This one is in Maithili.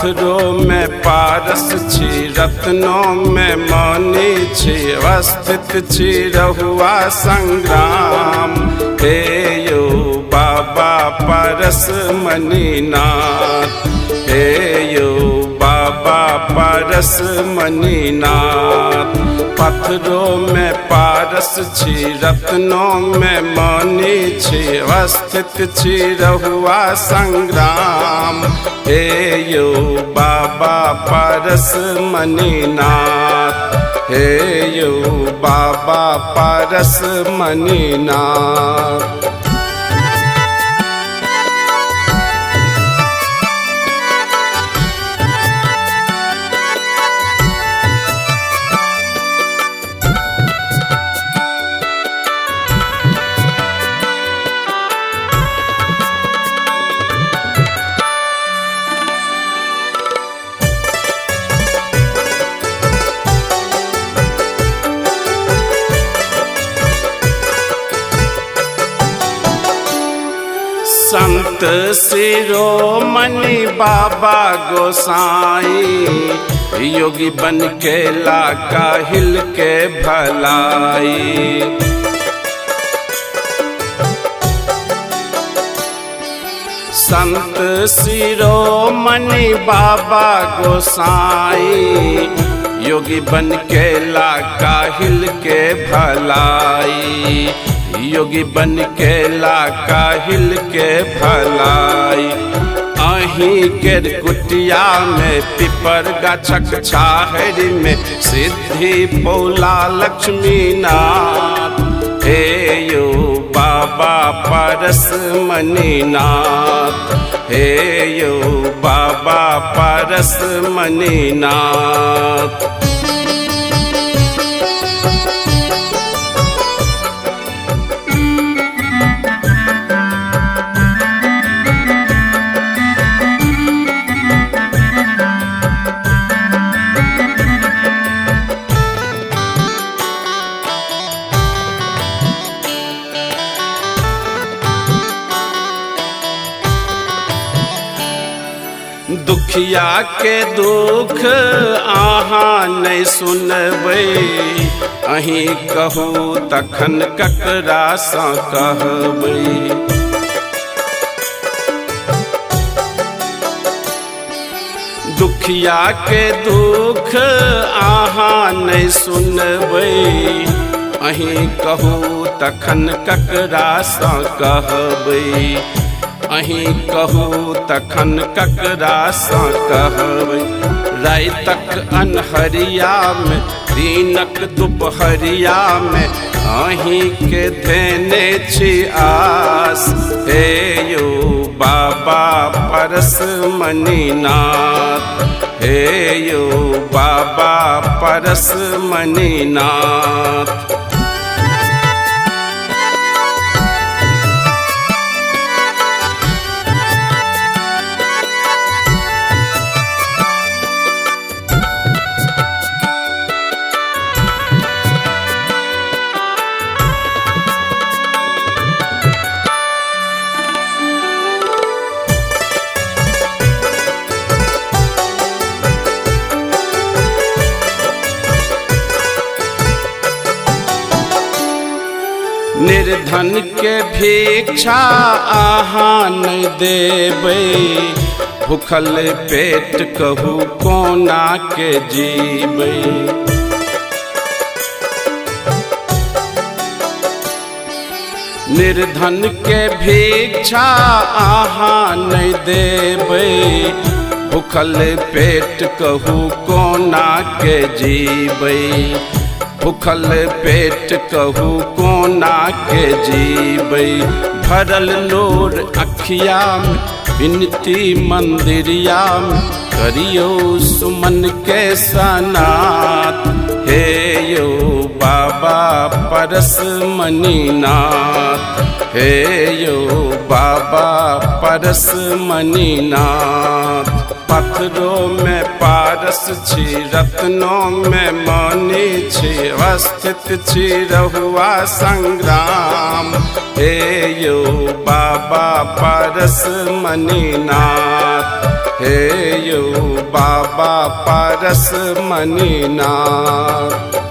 पत्थरों में पारस छी, रत्नों में मणि छी, अवस्थित छी रहुआ संग्राम। हे यो बाबा पारस मणिनाथ, हे यो बाबा पारस मणिनाथ। पत्थरों में पारस छी, रत्नों में मणि छी, अवस्थित छी रहुआ संग्राम। हे यो बाबा पारस मणिनाथ, हे यो बाबा पारस मणिनाथ। संत शिरोमणि बाबा गोसाई, योगी बन के लाका हिल के भलाई। संत शिरोमणि बाबा गोसाई, योगी बन के लाका हिल के भलाई। योगी बन के लाका हिल के भलाई। अहीं केर कुटिया में पिपर गाछक छाहरि में सिद्धि पौला लक्ष्मीनाथ। हे यो बाबा पारस मणिनाथ, हे यो बाबा पारस मणिनाथ। दुखिया के दुख अहाँ नहि सुनबै, अहीं कहू तखन ककरासँ कहबै। दुखिया के दुख अहाँ नहि सुनबै, अहीं कहू तखन ककरासँ कहबै। अहीं कहू तखन ककरासँ कहबै। रातिक अन्हरिया में दिनक दुपहरिया में अहीं के धेने छी आस। हे यो बाबा पारस मणिनाथ, हे यो बाबा पारस मणिनाथ। निर्धन के भिक्षा अहाँ नहि देबै, भूखल पेट कहू कोना के जीबै। निर्धन के भिक्षा अहाँ नहि देबै, भूखल पेट कहू कोना के जीबै। भूखल पेट कहू कोना के जीबै। भरल लोर अखिया में विनती मंदिरिया में करियो सुमन के सनात। हे यो बाबा पारस मणिनाथ, हे यो बाबा पारस मणिनाथ। पत्थरों में पारस छी, रत्नों में मणि छी, अवस्थित छी रहुआ संग्राम। हे यो बाबा पारस मणिनाथ, हे यौ बाबा पारस मणिनाथ।